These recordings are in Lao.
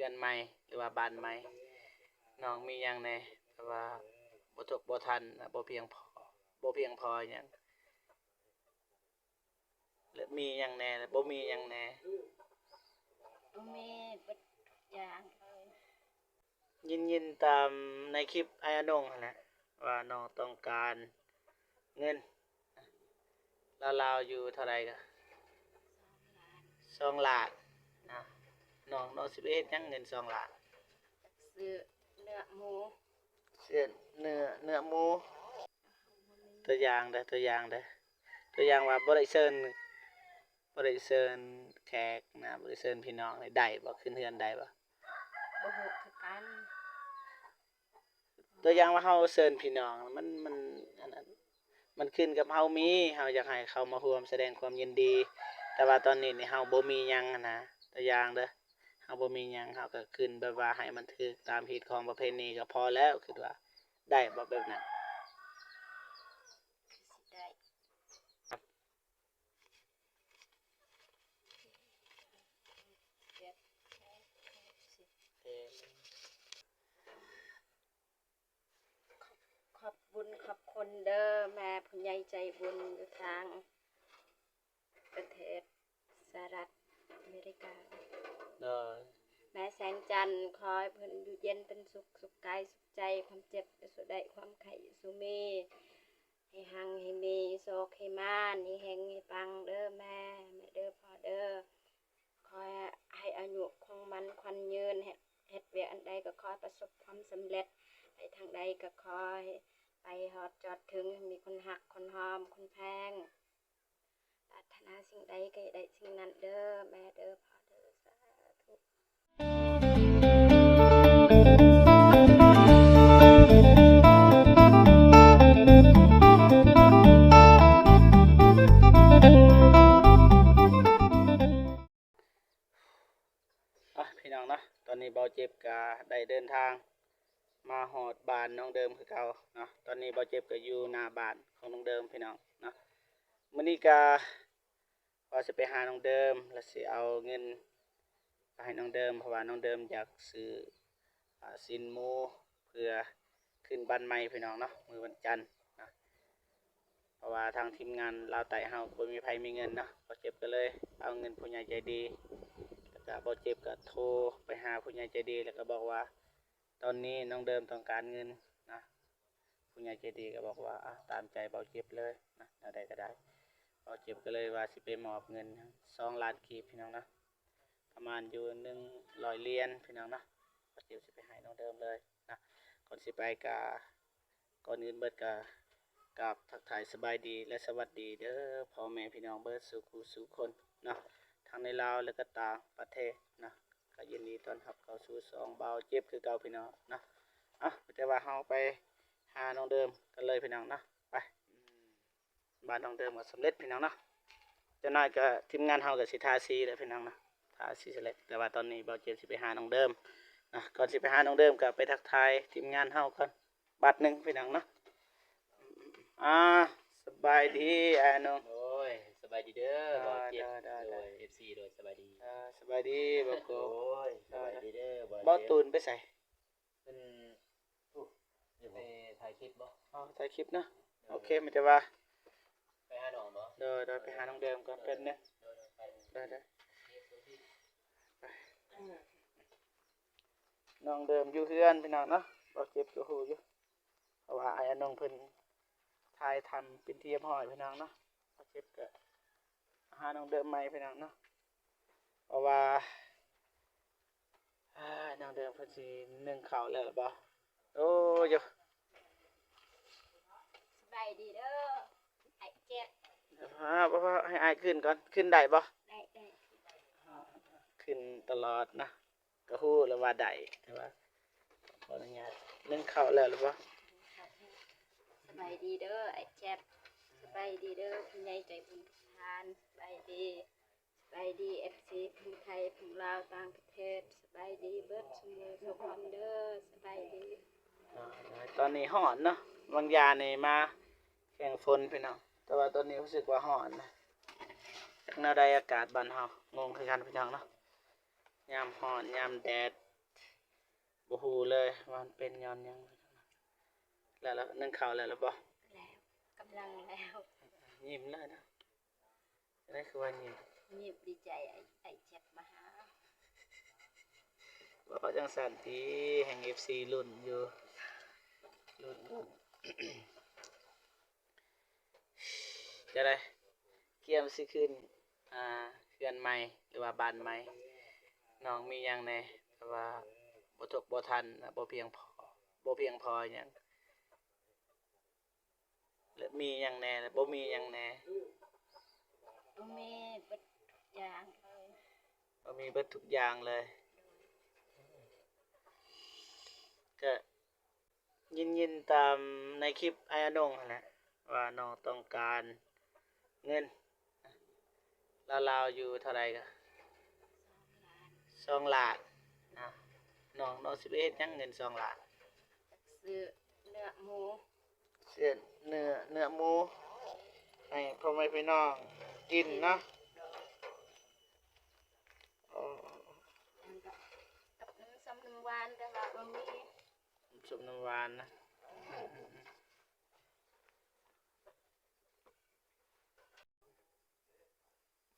ຮືອນໃໝ່ ຫຼືວ່າບ້ານໃໝ່ ນ້ອງມີຫຍັງແດ່ ແບບວ່າບໍ່ທົບບໍ່ທັນ ບໍ່ພຽງພໍ ບໍ່ພຽງພໍຫຍັງ ແລະ ມີຫຍັງແດ່ ແລະ ບໍ່ມີຫຍັງແດ່? ບໍ່ມີ ເບິດທຸກຢ່າງເລີຍ. ຍິນ ຍິນຕາມໃນຄລິບອ້າຍອານົງຫັ້ນແຫຼະ ວ່ານ້ອງຕ້ອງການເງິນລາວໆຢູ່ເທົ່າໃດກະ ສອງລ້ານນະ. ນ້ອງ ນ້ອງຊິໄປເຮັດຫຍັງເງິນສອງລ້ານ? ຊື້ເນື້ອໝູ ຊື້ເນື້ອ ເນື້ອໝູ. ຕົວຢ່າງເດີ ຕົວຢ່າງເດີ ຕົວຢ່າງວ່າບໍ່ໄດ້ເຊີນ ບໍ່ໄດ້ເຊີນແຂກນະ ບໍ່ໄດ້ເຊີນພີ່ນ້ອງນີ້ ໄດ້ບໍ່? ຂຶ້ນເຮືອນໄດ້ບໍ່? ບໍ່ຮູ້ຄືກັນ. ຕົວຢ່າງວ່າເຮົາເຊີນພີ່ນ້ອງ ມັນ ມັນ ອັນນັ້ນ ມັນຂຶ້ນກັບເຮົາມີ ເຮົາຢາກໃຫ້ເຂົາມາຮ່ວມສະແດງຄວາມຍິນດີ ແຕ່ວ່າຕອນນີ້ນີ້ເຮົາບໍ່ມີຫຍັງຫັ້ນນະ. ຕົວຢ່າງເດີ ເຮົາບໍ່ມີຫຍັງ ເຮົາກະຂຶ້ນແບບວ່າໃຫ້ມັນຖືກຕາມຮີດຄອງປະເພນີກະພໍແລ້ວ ຄິດວ່າໄດ້ບໍ່ແບບນັ້ນ? ຄືຊິໄດ້ ຂອບ ຂອບບຸນຂອບຄຸນເດີ ແມ່ຜູ້ໃຫຍ່ໃຈບຸນຢູ່ທາງປະເທດສະຫະລັດອາເມລິກາ. ໂດຍ ແມ່ແສງຈັນ ຂໍໃຫ້ເພິ່ນຢູ່ເຢັນເປັນສຸກ ສຸກກາຍສຸກໃຈ ຄວາມເຈັບຢ່າສູ່ໄດ້ ຄວາມໄຂ້ຢ່າສູ່ມີ ໃຫ້ຮັ່ງໃຫ້ມີ ໂຊກໃຫ້ມານ ໃຫ້ເຮັງໃຫ້ປັງເດີແມ່ ແມ່ເດີພໍ່ເດີ. ຂໍໃຫ້ອາຍຸຄົງໝັ້ນຂວັນຍືນ ເຮັດ ເຮັດວຽກອັນໃດກໍຂໍໃຫ້ປະສົບຄວາມສຳເລັດ ໄປທາງໃດກໍຂໍໃຫ້ໄປຮອດຈອດເຖິງ ໃຫ້ມີຄົນຮັກຄົນຫອມຄົນແພງ ປາດຖະໜາສິ່ງໃດກໍໃຫ້ໄດ້ສິ່ງນັ້ນເດີແມ່ເດີພໍ່ເດີ ສາທຸ. ອ່ະ ພີ່ນ້ອງເນາະ ຕອນນີ້ເບົາເຈັບກະໄດ້ເດີນທາງມາຮອດບ້ານນ້ອງເດີມຄືເກົ່າເນາະ. ຕອນນີ້ເບົາເຈັບກະຢູ່ໜ້າບ້ານຂອງນ້ອງເດີມ ພີ່ນ້ອງເນາະ. ມື້ນີ້ກະວ່າຊິໄປຫານ້ອງເດີມ ແລ້ວຊິເອົາເງິນໄປໃຫ້ນ້ອງເດີມ ເພາະວ່ານ້ອງເດີມຢາກຊື້ ອ່າ ຊີ້ນໝູ ເພື່ອຂຶ້ນບ້ານໃໝ່ ພີ່ນ້ອງເນາະ ມື້ວັນຈັນເນາະ. ເພາະວ່າທາງທີມງານລາວໃຕ້ເຮົາບໍ່ມີໃຜມີເງິນເນາະ ເບົາເຈັບກໍເລີຍເອົາເງິນຜູ້ໃຫຍ່ໃຈດີ ແລ້ວກໍເບົາເຈັບກໍໂທໄປຫາຜູ້ໃຫຍ່ໃຈດີ ແລ້ວກໍບອກວ່າຕອນນີ້ນ້ອງເດີມຕ້ອງການເງິນນະ. ຜູ້ໃຫຍ່ໃຈດີກໍບອກວ່າ ອາ ຕາມໃຈເບົາເຈັບເລີຍນະ ແນວໃດກໍໄດ້. ເບົາເຈັບກໍເລີຍວ່າຊິໄປມອບເງິນສອງລ້ານກີບ ພີ່ນ້ອງເນາະ ປະມານຢູ່ໜຶ່ງຮ້ອຍຫຼຽນ ພີ່ນ້ອງເນາະ. ເບົາເຈັບຊິໄປໃຫ້ນ້ອງເດີມເລີຍນະ. ກ່ອນຊິໄປກະ ກ່ອນອື່ນເບິດກະກາບທັກທາຍສະບາຍດີ ແລະ ສະຫວັດດີເດີພໍ່ແມ່ພີ່ນ້ອງເບິດສູ່ຄູ່ສູ່ຄົນເນາະ ທັງໃນລາວ ແລະ ກໍຕ່າງປະເທດເນາະ. ກໍຍິນດີຕ້ອນຮັບເຂົ້າສູ່ຊ່ອງເບົາເຈັບຄືເກົ່າ ພີ່ນ້ອງເນາະ. ເອົາ ແຕ່ວ່າເຮົາໄປຫານ້ອງເດີມກັນເລີຍ ພີ່ນ້ອງເນາະ ໄປ. ບ້ານນ້ອງເດີມກໍສຳເລັດ ພີ່ນ້ອງເນາະ. ຈັກໜ້ອຍກໍທີມງານເຮົາກໍຊິທາສີແລ້ວ ພີ່ນ້ອງເນາະ ທາສີສະເລັດ. ແຕ່ວ່າຕອນນີ້ເບົາເຈັບຊິໄປຫານ້ອງເດີມນະ. ກ່ອນຊິໄປຫານ້ອງເດີມກໍໄປທັກທາຍທີມງານເຮົາກ່ອນບາດໜຶ່ງ ພີ່ນ້ອງເນາະ. ອ່າ ສະບາຍດີອ້າຍໜຸ່ມ. ໂອ້ຍ ສະບາຍດີເດີ ອ່າ ເບົາເຈັບ ໂດຍ ໂດຍ ໂດຍ ເອັຟຊີ ໂດຍ ສະບາຍດີ. ອ່າ ສະບາຍດີເບົາໂກ. ໂອ້ຍ ສະບາຍດີເດີ ເບົາເຈັບ. ເບົາຕູນໄປໃສ? ເພິ່ນ ໂອ້ ໄປຖ່າຍຄລິບບໍ? ອໍ ຖ່າຍຄລິບເນາະ. ໂດຍ ໂອເຄ ມີແຕ່ວ່າໄປຫານ້ອງບໍ? ໂດຍ ໂດຍ ໄປຫານ້ອງເດີມກ່ອນແປັບໜຶ່ງ. ໂດຍ ໂດຍ ໄປ ໂດຍ ໂດຍ ໄປ. ນ້ອງເດີມຢູ່ເຮືອນ ພີ່ນ້ອງເນາະ ເບົາເຈັບກໍຮູ້ຢູ່ ເພາະວ່າອ້າຍອານົງເພິ່ນຖ່າຍທຳເປັນທີ່ຮຽບຮ້ອຍ ພີ່ນ້ອງເນາະ. ເບົາເຈັບກໍຫານ້ອງເດີມໃໝ່ ພີ່ນ້ອງເນາະ ເພາະວ່າ ອ້າຍ ນ້ອງເດີມເພິ່ນຊິໜຶ້ງເຂົ້າແລ້ວລະບໍ? ໂອ້ຍ ສະບາຍດີເດີອ້າຍແຈັກ. ອ່າ ບໍ່ ບໍ່ ໃຫ້ອ້າຍຂຶ້ນກ່ອນ ຂຶ້ນໄດ້ບໍ່? ໄດ້ ໄດ້ ຂຶ້ນຕະຫຼອດນະ. ກໍຮູ້ແລ້ວວ່າໄດ້ ແຕ່ວ່າຂໍອະນຸຍາດ ໜຶ້ງເຂົ້າແລ້ວຫຼືບໍ່? ສະບາຍດີເດີອ້າຍແຈັກ ສະບາຍດີເດີຜູ້ໃຫຍ່ໃຈບຸນທຸກທ່ານ ສະບາຍດີ ສະບາຍດີເອັຟຊີ ທັງໄທ ທັງລາວ ຕ່າງປະເທດ ສະບາຍດີເບິດສູ່ໝູ່ສູ່ຄົນເດີ ສະບາຍດີ. ຕອນນີ້ຮ້ອນເນາະ ບາງຢ່າງນີ້ມາແຂ່ງຝົນ ພີ່ນ້ອງ ແຕ່ວ່າຕອນນີ້ຮູ້ສຶກວ່າຮ້ອນນະ. ຈັກແນວໃດອາກາດບ້ານເຮົາ ງົງຄືກັນ ພີ່ນ້ອງເນາະ. ຍາມຮ້ອນ ຍາມແດດ ບໍ່ຮູ້ເລີຍວ່າມັນເປັນຍ້ອນຫຍັງ. ແລ້ວ ແລ້ວ ໜຶ້ງເຂົ້າແລ້ວ ແລ້ວບໍ່? ແລ້ວ ກຳລັງແລ້ວ. ຍິ້ມເລີຍນະ. ອັນນີ້ຄືວ່າຍິ້ມ. ຍິ້ມດີໃຈ ອ້າຍ ອ້າຍແຈັບມາຫາ. ເວົ້າຈັ່ງຊັ້ນຕິ ແຮ່ງເອັຟຊີລຸ້ນຢູ່ ລຸ້ນ ລຸ້ນ. ຈັ່ງໃດ? ກຽມຊິຂຶ້ນ ອ່າ ເຮືອນໃໝ່ ຫຼືວ່າບ້ານໃໝ່ ນ້ອງມີຫຍັງແດ່ ແບບວ່າບໍ່ທົກບໍ່ທັນ ບໍ່ພຽງພໍ ບໍ່ພຽງພໍຫຍັງ ແລະ ມີຫຍັງແດ່ ແລະ ບໍ່ມີຫຍັງແດ່? ບໍ່ມີເບິດຢ່າງເລີຍ. ບໍ່ມີເບິດທຸກຢ່າງເລີຍ. ກະຍິນໆຕາມໃນຄລິບອ້າຍອານົງຫັ້ນແຫຼະ ວ່ານ້ອງຕ້ອງການເງິນລາວໆຢູ່ເທົ່າໃດກະ ສອງລ້ານນະ. ນ້ອງ ນ້ອງຊິໄປເຮັດຫຍັງເງິນສອງລ້ານ? ຊື້ເນື້ອໝູ ເນື້ອ ເນື້ອໝູໃຫ້ພໍ່ແມ່ພີ່ນ້ອງກິນເນາະ. ອໍ ກັບນ້ຳສົ້ມນ້ຳຫວານ ແຕ່ວ່າບໍ່ມີ ນ້ຳສົ້ມນ້ຳຫວານນະ.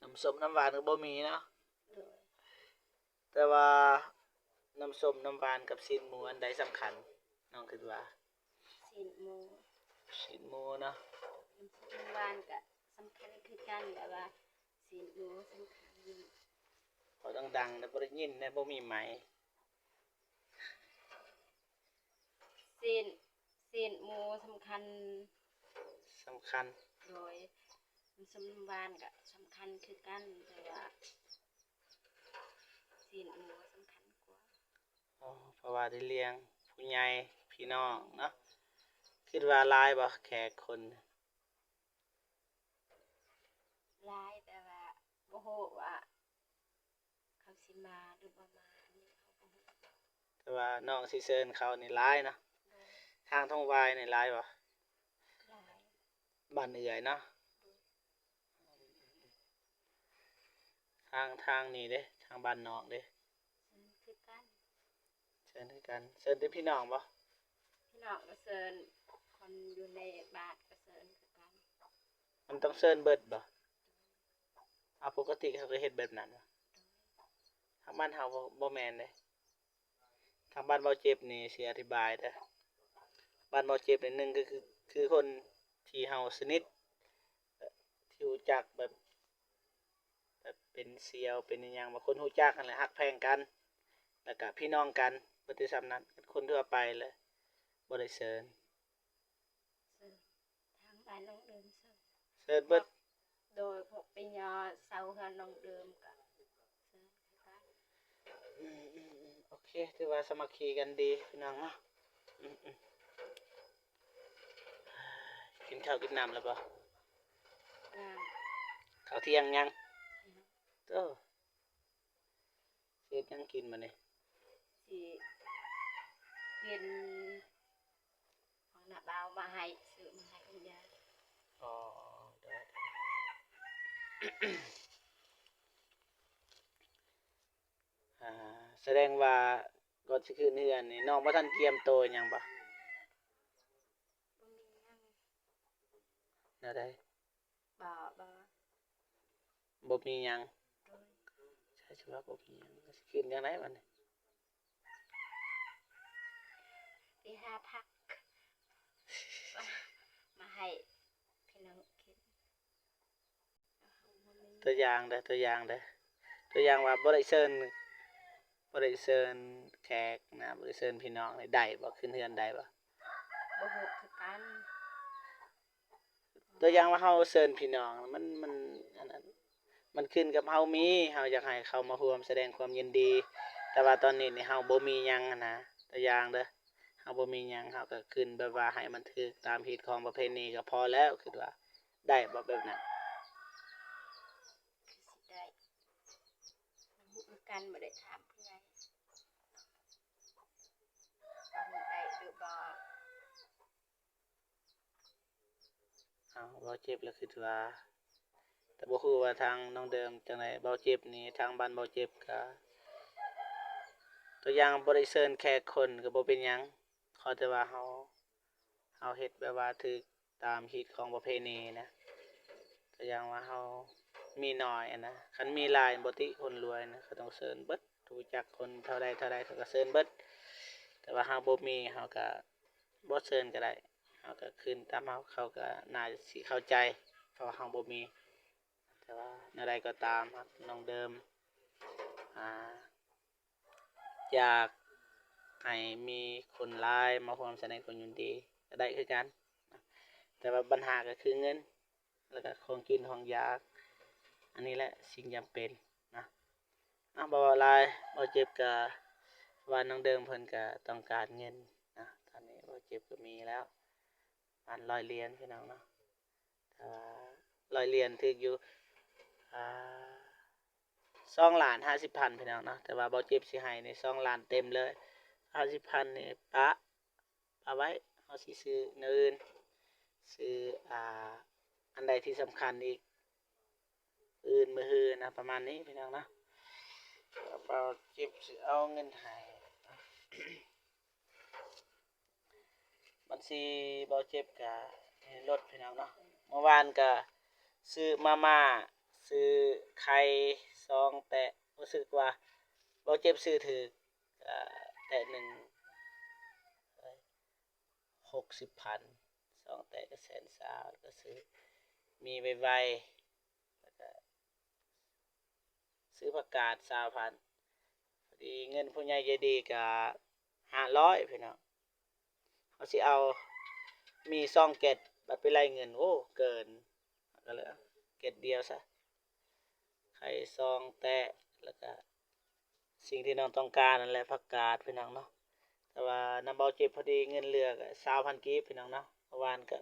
ນ້ຳສົ້ມນ້ຳຫວານກໍບໍ່ມີເນາະ. ໂດຍ. ແຕ່ວ່ານ້ຳສົ້ມນ້ຳຫວານກັບຊີ້ນໝູ ອັນໃດສຳຄັນ ນ້ອງຄິດວ່າ? ຊີ້ນໝູ. ຊີ້ນໝູເນາະ. ນ້ຳສົ້ມນ້ຳຫວານກໍສຳຄັນຄືກັນ ແຕ່ວ່າຊີ້ນໝູສຳຄັນ. ເວົ້າດັງໆ ແຕ່ບໍ່ໄດ້ຍິນ ແຕ່ບໍ່ມີໄມ. ຊີ້ນ ຊີ້ນໝູສຳຄັນ. ສຳຄັນ. ໂດຍ. ນ້ຳສົ້ມນ້ຳຫວານກໍສຳຄັນຄືກັນ ແຕ່ວ່າຊີ້ນໝູສຳຄັນກວ່າ. ອໍ ເພາະວ່າໄດ້ລ້ຽງຜູ້ໃຫຍ່ພີ່ນ້ອງເນາະ. ຄິດວ່າຫຼາຍບໍ່ແຂກຄົນ? ຫຼາຍ ແຕ່ວ່າບໍ່ຮູ້ວ່າ ເຂົາຊິມາຫຼືບໍ່ມາ ອັນນີ້ເຮົາບໍ່ຮູ້. ແຕ່ວ່ານ້ອງຊິເຊີນເຂົານີ້ຫຼາຍເນາະ. ໂດຍ. ທາງທົ່ງຫວາຍນີ້ຫຼາຍບໍ່? ຫຼາຍ. ບ້ານເອື້ອຍເນາະ. ໂດຍ. ທາງ ທາງນີ້ເດ້ ທາງບ້ານນ້ອງເດ້? ເຊີນຄືກັນ. ເຊີນຄືກັນ. ເຊີນແຕ່ພີ່ນ້ອງບໍ່? ພີ່ນ້ອງກໍເຊີນ, ຄົນຢູ່ໃນບ້ານກໍເຊີນຄືກັນ. ມັນຕ້ອງເຊີນເບິດບໍ່? ເອົາ ປົກກະຕິເຂົາກໍເຮັດແບບນັ້ນ. ທາງບ້ານເຮົາບໍ່ ບໍ່ແມ່ນເດ້. ທາງບ້ານເບົາເຈັບນີ້ຊິອະທິບາຍເດີ. ບ້ານເບົາເຈັບນີ້ ໜຶ່ງກໍຄື ຄືຄົນທີ່ເຮົາສະໜິດ ທີ່ຮູ້ຈັກແບບ ແບບເປັນສ່ຽວເປັນອີ່ຫຍັງ ວ່າຄົນຮູ້ຈັກຫັ້ນແຫຼະ ຮັກແພງກັນ ແລ້ວກະພີ່ນ້ອງກັນ ເບິດແຕ່ສ່ຳນັ້ນ. ຄົນທົ່ວໄປແຫຼະ ບໍ່ໄດ້ເຊີນ. ເຊີນ ທາງບ້ານນ້ອງເດີມເຊີນ. ເຊີນເບິດ. ໂດຍ. ພວກໄປຍໍເຊົ່າເຮືອນນ້ອງເດີມກະເຊີນຄືກັນ. ອືມໆໆ ໂອເຄ ຖືວ່າສາມັກຄີກັນດີພີ່ນ້ອງເນາະ. ອືມໆ ກິນເຂົ້າກິນນ້ຳແລ້ວບໍ່? ຍັງ. ເຂົ້າທ່ຽງຍັງ? ຍັງ. ໂອ້ ຊິເຮັດຫຍັງກິນບັດນີ້? ຊິກິນ ຂອງນ້າບ່າວມາໃຫ້ ຊື້ມາໃຫ້ຄຸນຍາຍ. ອໍ ໂດຍ ໂດຍ. ອ່າ ສະແດງວ່າກ່ອນຊິຂຶ້ນເຮືອນນີ້ ນ້ອງບໍ່ທັນກຽມໂຕຫຍັງບໍ່? ບໍ່ມີຫຍັງ. ແນວໃດ? ບໍ່ ບໍ່ ບໍ່ມີຫຍັງ. ໂດຍ. ໃຊ່ ສຳລັບບໍ່ມີຫຍັງ ຊິຂຶ້ນຈັ່ງໃດບັດນີ້? ໄປຫາຜັກ ມາໃຫ້ພີ່ນ້ອງກິນ. ຕົວຢ່າງເດີ ຕົວຢ່າງເດີ ຕົວຢ່າງວ່າບໍ່ໄດ້ເຊີນ ບໍ່ໄດ້ເຊີນແຂກນະ ບໍ່ໄດ້ເຊີນພີ່ນ້ອງ ໄດ້ບໍ່? ຂຶ້ນເຮືອນໄດ້ບໍ່? ບໍ່ຮູ້ຄືກັນ. ຕົວຢ່າງວ່າເຮົາເຊີນພີ່ນ້ອງ ມັນ ມັນ ອັນນັ້ນ ມັນຂຶ້ນກັບເຮົາມີ ເຮົາຢາກໃຫ້ເຂົາມາຮ່ວມສະແດງຄວາມຍິນດີ ແຕ່ວ່າຕອນນີ້ນີ້ເຮົາບໍ່ມີຫຍັງຫັ້ນນະ. ຕົວຢ່າງເດີ ເຮົາບໍ່ມີຫຍັງ ເຮົາກໍຂຶ້ນແບບວ່າໃຫ້ມັນຖືກຕາມຮີດຄອງປະເພນີກໍພໍແລ້ວ ຄິດວ່າໄດ້ບໍ່ແບບນັ້ນ? ຄືຊິໄດ້. ບໍ່ຮູ້ຄືກັນ ບໍ່ໄດ້ຖາມຜູ້ໃຫຍ່ ວ່າມັນໄດ້ຫຼືບໍ່. ເອົາ ເບົາເຈັບລະຄິດວ່າ ແຕ່ບໍ່ຮູ້ວ່າທາງນ້ອງເດີມຈັ່ງໃດ. ເບົາເຈັບນີ້ ທາງບ້ານເບົາເຈັບກະ ຕົວຢ່າງບໍ່ໄດ້ເຊີນແຂກຄົນກໍບໍ່ເປັນຫຍັງ ຂໍແຕ່ວ່າເຮົາ ເຮົາເຮັດແບບວ່າຖືກຕາມຮີດຂອງປະເພນີນະ. ຕົວຢ່າງວ່າເຮົາມີໜ້ອຍຫັ້ນນະ ຄັນມີຫຼາຍບໍ່ຕິ ຄົນລວຍນະ ເຂົາຕ້ອງເຊີນເບິດ ຮູ້ຈັກຄົນເທົ່າໃດເທົ່າໃດ ເຂົາກໍເຊີນເບິດ. ແຕ່ວ່າເຮົາບໍ່ມີ ເຮົາກໍບໍ່ເຊີນກໍໄດ້ ເຮົາກໍຄືນຕາມເຮົາ ເຂົາກໍໜ້າຊິເຂົ້າໃຈ ເພາະວ່າເຮົາບໍ່ມີ. ແຕ່ວ່າແນວໃດກໍຕາມ ຮັກນ້ອງເດີມ ອ່າ ຢາກໃຫ້ມີຄົນຫຼາຍມາຮ່ວມສະແດງຄວາມຍິນດີກໍໄດ້ຄືກັນ ແຕ່ວ່າບັນຫາກໍຄືເງິນ ແລ້ວກໍຂອງກິນຂອງຢາກ ອັນນີ້ແຫຼະສິ່ງຈຳເປັນນະ. ເອົາ ບໍ່ເວົ້າຫຼາຍ ບໍ່ເຈັບກໍວ່ານ້ອງເດີມເພິ່ນກໍຕ້ອງການເງິນນະ. ຕອນນີ້ບໍ່ເຈັບກໍມີແລ້ວປານຮ້ອຍຫຼຽນ ພີ່ນ້ອງເນາະ. ແຕ່ວ່າຮ້ອຍຫຼຽນຖືກຢູ່ ອ່າ ສອງລ້ານຫ້າສິບພັນ ພີ່ນ້ອງເນາະ. ແຕ່ວ່າບໍ່ເຈັບຊິໃຫ້ນີ້ສອງລ້ານເຕັມເລີຍ ຫ້າສິບພັນນີ້ປະ ປະໄວ້ ເຮົາຊິຊື້ແນວອື່ນ ຊື້ ອ່າ ອັນໃດທີ່ສຳຄັນອີກ ອື່ນມື້ຮືນນະ ປະມານນີ້ ພີ່ນ້ອງເນາະ. ເບົາເຈັບຊິເອົາເງິນໃຫ້ ບັນຊີເບົາເຈັບກະລົດ ພີ່ນ້ອງເນາະ. ເມື່ອວານກະຊື້ມາມ່າ ຊື້ໄຂ່ ຊອງແຕະ ຮູ້ສຶກວ່າເບົາເຈັບຊື້ຖືກ ກະແຕະໜຶ່ງຫົກສິບພັນ ຊອງແຕະກະແສນຊາວ ກະຊື້ມີໄວໆ ແລ້ວກະ ຊື້ຜັກກາດຊາວພັນ ພໍດີເງິນຜູ້ໃຫຍ່ໃຈດີກະຫ້າຮ້ອຍ ພີ່ນ້ອງ. ເຮົາຊິເອົາມີສອງແກັດ ບັດໄປໄລ່ເງິນ ໂອ້ ເກີນ ກໍເລີຍເອົາແກັດດຽວຊະ. ໄຂ່ຊອງແຕະ ແລ້ວກະສິ່ງທີ່ນ້ອງຕ້ອງການນັ້ນແຫຼະ ຜັກກາດ ພີ່ນ້ອງເນາະ. ແຕ່ວ່ານຳເບົາເຈັບພໍດີເງິນເຫຼືອກໍຊາວພັນກີບ ພີ່ນ້ອງເນາະ. ເມື່ອວານກໍ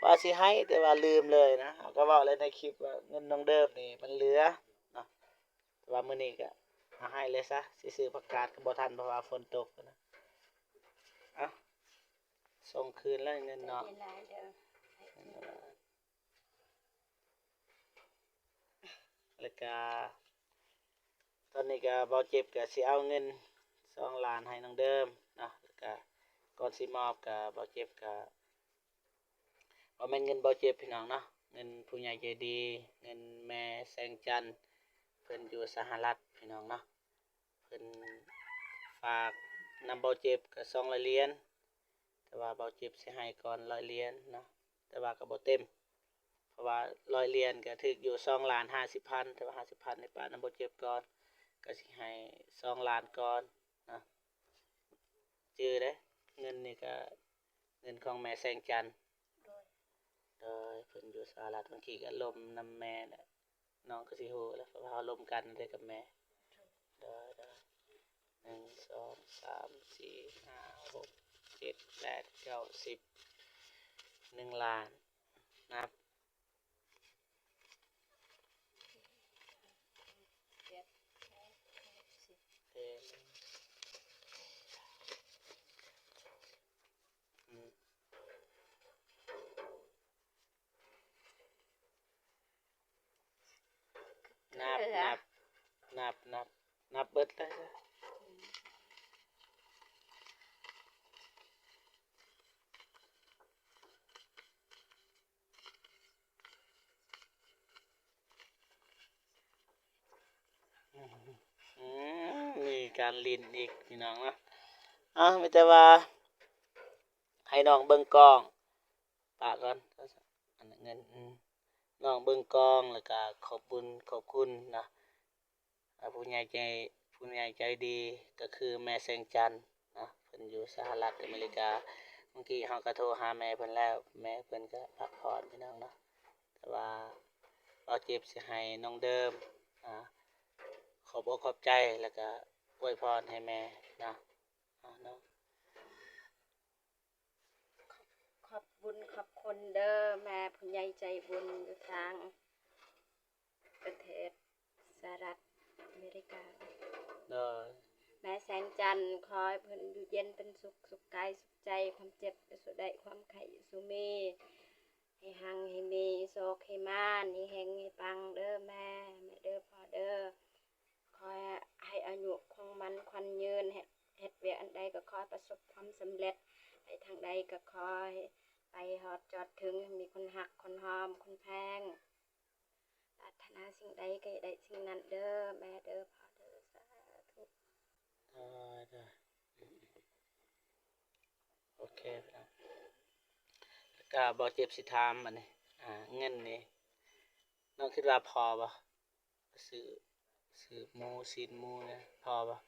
ວ່າຊິໃຫ້ ແຕ່ວ່າລືມເລີຍນະ. ເຮົາກໍເວົ້າແລ້ວໃນຄລິບວ່າເງິນນ້ອງເດີມນີ້ມັນເຫຼືອເນາະ. ແຕ່ວ່າມື້ນີ້ກໍເອົາໃຫ້ເລີຍຊະ ຊິຊື້ຜັກກາດກໍບໍ່ທັນ ເພາະວ່າຝົນຕົກນະ. ເອົາ ສົ່ງຄືນແລ້ວເງິນເນາະ. ແລ້ວກະຕອນນີ້ກະເບົາເຈັບກະຊິເອົາເງິນສອງລ້ານໃຫ້ນ້ອງເດີມເນາະ. ແລ້ວກະກ່ອນຊິມອບກະເບົາເຈັບກະ ບໍ່ແມ່ນເງິນເບົາເຈັບ ພີ່ນ້ອງເນາະ, ເງິນຜູ້ໃຫຍ່ໃຈດີ ເງິນແມ່ແສງຈັນ ເພິ່ນຢູ່ສະຫະລັດ ພີ່ນ້ອງເນາະ. ເພິ່ນຝາກນຳເບົາເຈັບກະສອງຮ້ອຍຫຼຽນ ແຕ່ວ່າເບົາເຈັບຊິໃຫ້ກ່ອນຮ້ອຍຫຼຽນເນາະ, ແຕ່ວ່າກໍບໍ່ເຕັມ ເພາະວ່າຮ້ອຍຫຼຽນກໍຖືກຢູ່ສອງລ້ານຫ້າສິບພັນ ແຕ່ວ່າຫ້າສິບພັນນີ້ປະນຳເບົາເຈັບກ່ອນ ກໍຊິໃຫ້ສອງລ້ານກ່ອນເນາະ. ຈື່ເດ້ ເງິນນີ້ກໍເງິນຂອງແມ່ແສງຈັນ ໂດຍ ເພິ່ນຢູ່ສະຫະລັດ ບາງທີກໍລົມນຳແມ່ແຫຼະ. ນ້ອງກໍຊິຮູ້ແຫຼະ ເພາະວ່າເຮົາລົມກັນເດ້ກັບແມ່. ໂດຍ ໂດຍ ໜຶ່ງ ສອງ ສາມ ສີ່ ຫ້າ ຫົກ ເຈັດ ແປດ ເກົ້າ ສິບ ໜຶ່ງລ້ານ ນັບ ເຈັດ ແປດ ເກົ້າ ສິບ ເອັດ ອືມ ນັບ ນັບ ນັບ ນັບ ນັບເບິດເລີຍ. ອືມ ມີການຫຼິ້ນອີກ ພີ່ນ້ອງເນາະ. ເອົາ ມີແຕ່ວ່າໃຫ້ນ້ອງເບິ່ງກ້ອງ ປະກ່ອນ ອັນເງິນ ອືມ ນ້ອງເບິ່ງກ້ອງ ແລ້ວກະຂອບບຸນຂອບຄຸນເນາະ ອາ ຜູ້ໃຫຍ່ໃຈ ຜູ້ໃຫຍ່ໃຈດີ ກໍຄືແມ່ແສງຈັນເນາະ ເພິ່ນຢູ່ສະຫະລັດອາເມລິກາ. ເມື່ອກີ້ເຮົາກໍໂທຫາແມ່ເພິ່ນແລ້ວ ແມ່ເພິ່ນກໍພັກຜ່ອນ ພີ່ນ້ອງເນາະ. ແຕ່ວ່າເບົາເຈັບຊິໃຫ້ນ້ອງເດີມ ອາ ຂອບອົກຂອບໃຈ ແລ້ວກະອວຍພອນໃຫ້ແມ່ເນາະ ເນາະ. ຂອບ ຂອບບຸນຂອບຄຸນເດີ ແມ່ຜູ້ໃຫຍ່ໃຈບຸນຢູ່ທາງປະເທດສະຫະລັດອາເມລິກາ. ໂດຍ ແມ່ແສງຈັນ ຂໍໃຫ້ເພິ່ນຢູ່ເຢັນເປັນສຸກ ສຸກກາຍສຸກໃຈ ຄວາມເຈັບກໍສຸດໄດ້ ຄວາມໄຂ້ສຸມີ ໃຫ້ຮັ່ງໃຫ້ມີ ໂຊກໃຫ້ໝານ ໃຫ້ເຮັງໃຫ້ປັງເດີແມ່ ແມ່ເດີ ພໍ່ເດີ. ຂ ຂໍໃຫ້ອາຍຸຄົງໝັ້ນຂວັນຍືນ, ເຮັດ ເຮັດວຽກອັນໃດກໍຂໍໃຫ້ປະສົບຄວາມສຳເລັດ, ໄປທາງໃດກໍຂໍໃຫ້ໄປຮອດຈອດເຖິງ, ມີຄົນຮັກຄົນຫອມຄົນແພງ, ປາດຖະໜາສິ່ງໃດກໍໃຫ້ໄດ້ສິ່ງນັ້ນເດີແມ່ເດີພໍ່ເດີ ສາທຸ. ໂອເຄ ພີ່ນ້ອງ ແລ້ວກໍບໍ່ເຈັບຊິຖາມບັດນີ້ ອ່າ ເງິນນີ້ ນ້ອງຄິດວ່າພໍບໍ່? ຊື້ ຊື້ໝູຊີ້ນໝູນະ ພໍບໍ່?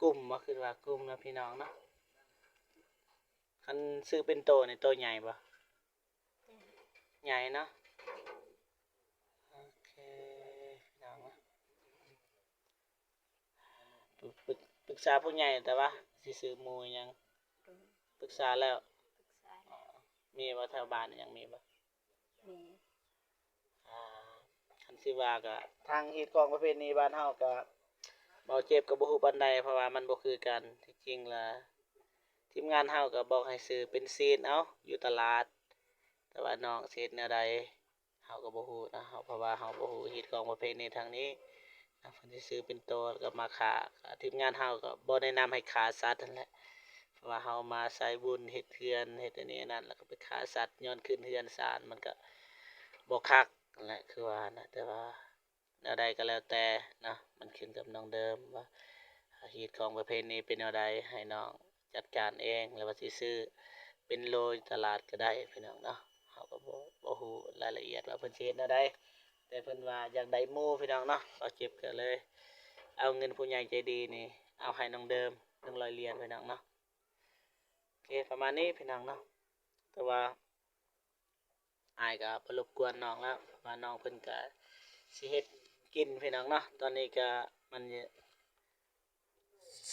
ກຸ້ມບໍ່? ຄິດວ່າກຸ້ມເນາະ ພີ່ນ້ອງເນາະ. ຄັນຊື້ເປັນໂຕນີ້ ໂຕໃຫຍ່ບໍ່? ໃຫຍ່ເນາະ. ໂອເຄ ພີ່ນ້ອງເນາະ ປຶກ ປຶກ ປຶກສາຜູ້ໃຫຍ່ແຕ່ວ່າຊິຊື້ໝູຫຍັງ? ໂດຍ ປຶກສາແລ້ວ. ປຶກສາແລ້ວ. ອໍ ມີບໍ່ ແຖວບ້ານຫຍັງມີບໍ່? ມີ. ອ່າ ຄັນຊິວ່າກໍທາງຮີດຄອງປະເພນີບ້ານເຮົາກໍ ເບົາເຈັບກໍບໍ່ຮູ້ປານໃດ ເພາະວ່າມັນບໍ່ຄືກັນ. ທີ່ຈິງລະທີມງານເຮົາກໍບອກໃຫ້ຊື້ເປັນຊີ້ນເອົາຢູ່ຕະຫຼາດ ແຕ່ວ່ານ້ອງຊິເຮັດແນວໃດ ເຮົາກໍບໍ່ຮູ້ນະ ເຮົາ ເພາະວ່າເຮົາບໍ່ຮູ້ຮີດຄອງປະເພນີທາງນີ້ນະ. ເພິ່ນຊິຊື້ເປັນໂຕແລ້ວກໍມາຂ້າ ກໍທີມງານເຮົາກໍບໍ່ແນະນຳໃຫ້ຂ້າສັດຫັ້ນແຫຼະ ເພາະວ່າເຮົາມາສາຍບຸນ ເຮັດເຮືອນ ເຮັດອັນນີ້ອັນນັ້ນ ແລ້ວກໍໄປຂ້າສັດຍ້ອນຂຶ້ນເຮືອນຊານ ມັນກໍບໍ່ຄັກຫັ້ນແຫຼະ ຄືວ່ານະ. ແຕ່ວ່າແນວໃດກໍແລ້ວແຕ່ເນາະ ມັນຂຶ້ນກັບນ້ອງເດີມວ່າຮີດຄອງປະເພນີເປັນແນວໃດ ໃຫ້ນ້ອງ ຈັດການເອງ ຫຼືວ່າຊິຊື້ເປັນໂລຢູ່ຕະຫຼາດກໍໄດ້ ພີ່ນ້ອງເນາະ. ເຮົາກໍບໍ່ ບໍ່ຮູ້ລາຍລະອຽດວ່າເພິ່ນຊິເຮັດແນວໃດ ແຕ່ເພິ່ນວ່າຢາກໄດ້ໝູ ພີ່ນ້ອງເນາະ. ເບົາເຈັບກໍເລີຍເອົາເງິນຜູ້ໃຫຍ່ໃຈດີນີ້ ເອົາໃຫ້ນ້ອງເດີມ ໜຶ່ງຮ້ອຍຫຼຽນ ພີ່ນ້ອງເນາະ. ໂອເຄ ປະມານນີ້ ພີ່ນ້ອງເນາະ. ແຕ່ວ່າ ອ້າຍກໍບໍ່ລົບກວນນ້ອງແລ້ວ ເພາະວ່ານ້ອງເພິ່ນກໍຊິເຮັດກິນ ພີ່ນ້ອງເນາະ. ຕອນນີ້ກໍມັນ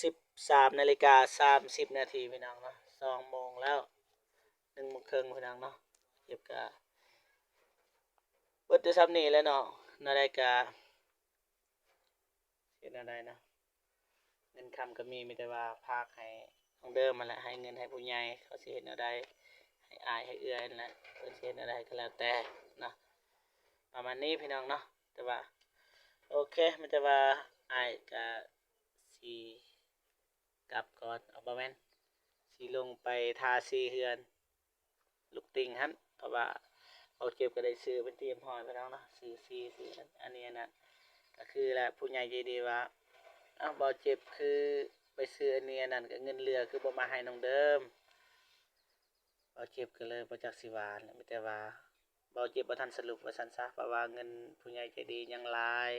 ສິບສາມນາລິກາສາມສິບນາທີ ພີ່ນ້ອງເນາະ ສອງໂມງແລ້ວ ໜຶ່ງໂມງເຄິ່ງ ພີ່ນ້ອງເນາະ. ເກັບກໍເບິດແຕ່ສ່ຳນີ້ແຫຼະເນາະ. ແນວໃດກໍ ເຮັດແນວໃດນະ ເງິນຄຳກໍມີ ມີແຕ່ວ່າຝາກໃຫ້ນ້ອງເດີມຫັ້ນແຫຼະ ໃຫ້ເງິນໃຫ້ຜູ້ໃຫຍ່ ເຂົາຊິເຮັດແນວໃດ ໃຫ້ອ້າຍໃຫ້ເອື້ອຍຫັ້ນແຫຼະ ເພິ່ນຊິເຮັດແນວໃດກໍແລ້ວແຕ່ເນາະ. ປະມານນີ້ ພີ່ນ້ອງເນາະ. ແຕ່ວ່າ ໂອເຄ ມີແຕ່ວ່າອ້າຍກໍຊິກັບກ່ອນ ເອົາ ບໍ່ແມ່ນ ຊິລົງໄປທາສີເຮືອນ ລູກຕິ່ງຫັ້ນ ເພາະວ່າເບົາເຈັບກໍໄດ້ຊື້ເປັນທີ່ຮຽບຮ້ອຍ ພີ່ນ້ອງເນາະ ຊື້ສີ ຊື້ອັນ ອັນນີ້ອັນນັ້ນ. ກໍຄືລະ ຜູ້ໃຫຍ່ໃຈດີວ່າ ເອົ້າ ເບົາເຈັບຄືໄປຊື້ອັນນີ້ອັນນັ້ນ ກໍເງິນເຫຼືອຄືບໍ່ມາໃຫ້ນ້ອງເດີມ. ເບົາເຈັບກໍເລີຍບໍ່ຈັກຊິວ່າແຫຼະ ມີແຕ່ວ່າເບົາເຈັບບໍ່ທັນສະຫຼຸບວ່າຊັ້ນຊະ ເພາະວ່າເງິນຜູ້ໃຫຍ່ໃຈດີຍັງຫຼາຍ.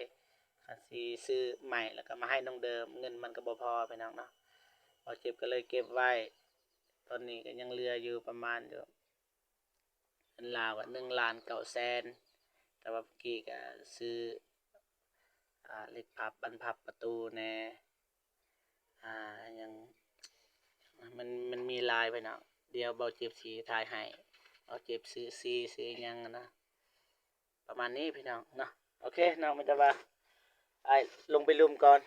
ຄັນຊິຊື້ໃໝ່ແລ້ວກໍມາໃຫ້ນ້ອງເດີມ ເງິນມັນກໍບໍ່ພໍ ພີ່ນ້ອງເນາະ. ເບົາເຈັບກໍເລີຍເກັບໄວ້ ຕອນນີ້ກໍຍັງເຫຼືອຢູ່ປະມານຢູ່ ເງິນລາວກໍໜຶ່ງລ້ານເກົ້າແສນ ແຕ່ວ່າເມື່ອກີ້ກໍຊື້ ອ່າ ເຫຼັກພັບ ບານພັບປະຕູແດ່ ອ່າ ຫຍັງ ມັນ ມັນມີຫຼາຍ ພີ່ນ້ອງ. ດຽວເບົາເຈັບຊິຖ່າຍໃຫ້ ເບົາເຈັບຊື້ສີ ຊື້ຫຍັງນະ ປະມານນີ້ ພີ່ນ້ອງເນາະ. ໂອເຄເນາະ ມີແຕ່ວ່າອ້າຍລົງໄປລຸ່ມກ່ອນ.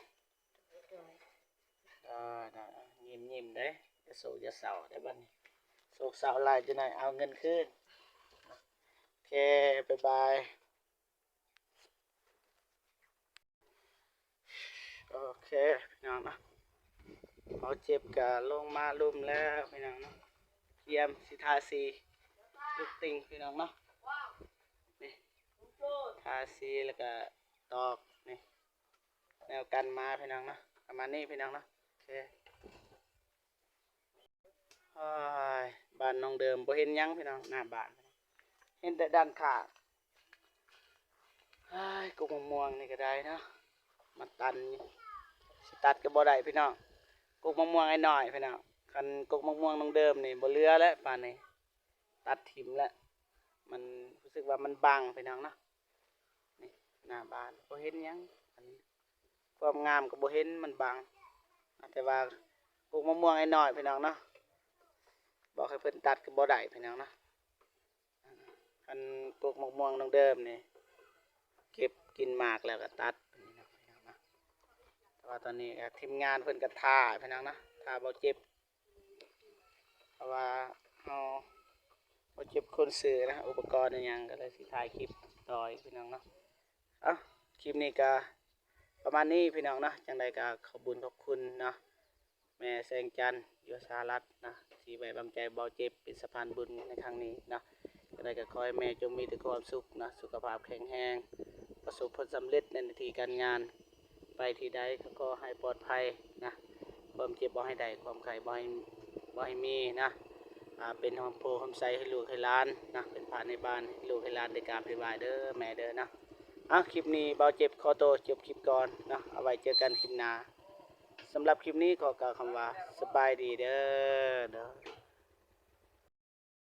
ໂດຍ ຍິ້ມໆເດ້ ຢ່າໂສກຢ່າເສົ້າເດ້ບັດນີ້ ໂສກເສົ້າຫຼາຍຈັກໜ້ອຍເອົາເງິນຄືນ. ໂອເຄ ບາຍບາຍ. ໂອເຄ ພີ່ນ້ອງເນາະ ເບົາເຈັບກະລົງມາລຸ່ມແລ້ວ ພີ່ນ້ອງເນາະ. ກຽມຊິທາສີລູກຕິ່ງ ພີ່ນ້ອງເນາະ ນີ້ ທາສີແລ້ວກະຕອກ ນີ້ ແນວກັນມາ ພີ່ນ້ອງເນາະ ປະມານນີ້ ພີ່ນ້ອງເນາະ. ໂອເຄ ໂອ້ຍ ບ້ານນ້ອງເດີມບໍ່ເຫັນຫຍັງ ພີ່ນ້ອງ ໜ້າບ້ານ ເຫັນແຕ່ດ້ານຂ້າງ. ໂອ້ຍ ກົກມະມ່ວງນີ້ກໍໄດ້ເນາະ ມາຕັນ ຊິຕັດກໍບໍ່ໄດ້ ພີ່ນ້ອງ. ກົກມະມ່ວງອ້າຍນ້ອຍ ພີ່ນ້ອງ ຄັນກົກມະມ່ວງນ້ອງເດີມນີ້ບໍ່ເຫຼືອແລ້ວ ປານນີ້ຕັດຖິ້ມແລ້ວ ມັນ ຮູ້ສຶກວ່າມັນບັງ ພີ່ນ້ອງເນາະ. ນີ້ ໜ້າບ້ານບໍ່ເຫັນຫຍັງ ອັນ ຄວາມງາມກໍບໍ່ເຫັນ ມັນບັງ. ແຕ່ວ່າກົກມະມ່ວງອ້າຍນ້ອຍ ພີ່ນ້ອງເນາະ ບອກໃຫ້ເພິ່ນຕັດກໍບໍ່ໄດ້ ພີ່ນ້ອງເນາະ. ອັນກົກມະມ່ວງນ້ອງເດີມນີ້ ເກັບກິນໝາກແລ້ວກໍຕັດ ພີ່ນ້ອງເນາະ. ແຕ່ວ່າຕອນນີ້ກໍທີມງານເພິ່ນກໍຖ້າ ພີ່ນ້ອງເນາະ ຖ້າເບົາເຈັບ ເພາະວ່າເຮົາບໍ່ເຈັບຄົນຊື່ນະ ອຸປະກອນອີ່ຫຍັງ ກໍເລີຍຊິຖ່າຍຄລິບຕໍ່ອີກ ພີ່ນ້ອງເນາະ. ເອົ້າ ຄລິບນີ້ກໍ ປະມານນີ້ພີ່ນ້ອງເນາະ. ຈັ່ງໃດກໍຂອບບຸນຂອບຄຸນເນາະ ແມ່ແສງຈັນຢູ່ສະຫະລັດເນາະ ທີ່ໄວ້ວາງໃຈເບົາເຈັບເປັນສະພານບຸນໃນຄັ້ງນີ້ເນາະ. ຈັ່ງໃດກໍຂໍໃຫ້ແມ່ຈົ່ງມີແຕ່ຄວາມສຸກເນາະ ສຸຂະພາບແຂງແຮງ ປະສົບຜົນສຳເລັດໃນໜ້າທີ່ການງານ ໄປທີ່ໃດກໍຂໍໃຫ້ປອດໄພນະ ຄວາມເຈັບບໍ່ໃຫ້ໄດ້ ຄວາມໄຂ້ບໍ່ໃຫ້ ບໍ່ໃຫ້ມີນະ. ອ່າ ເປັນຮົ່ມໂພຮົ່ມໄຊໃຫ້ລູກໃຫ້ຫຼານນະ ເປັນພະໃນບ້ານໃຫ້ລູກໃຫ້ຫຼານໄດ້ກາບໄດ້ໄຫວ້ເດີແມ່ເດີນະ. ອ່ະ ຄລິບນີ້ເບົາເຈັບຂໍໂຕຈົບຄລິບກ່ອນເນາະ ເອົາໄວ້ເຈີກັນຄລິບໜ້າ. ສຳລັບຄລິບນີ້ຂໍກ່າວຄຳວ່າ ສະບາຍດີເດີ ເດີ.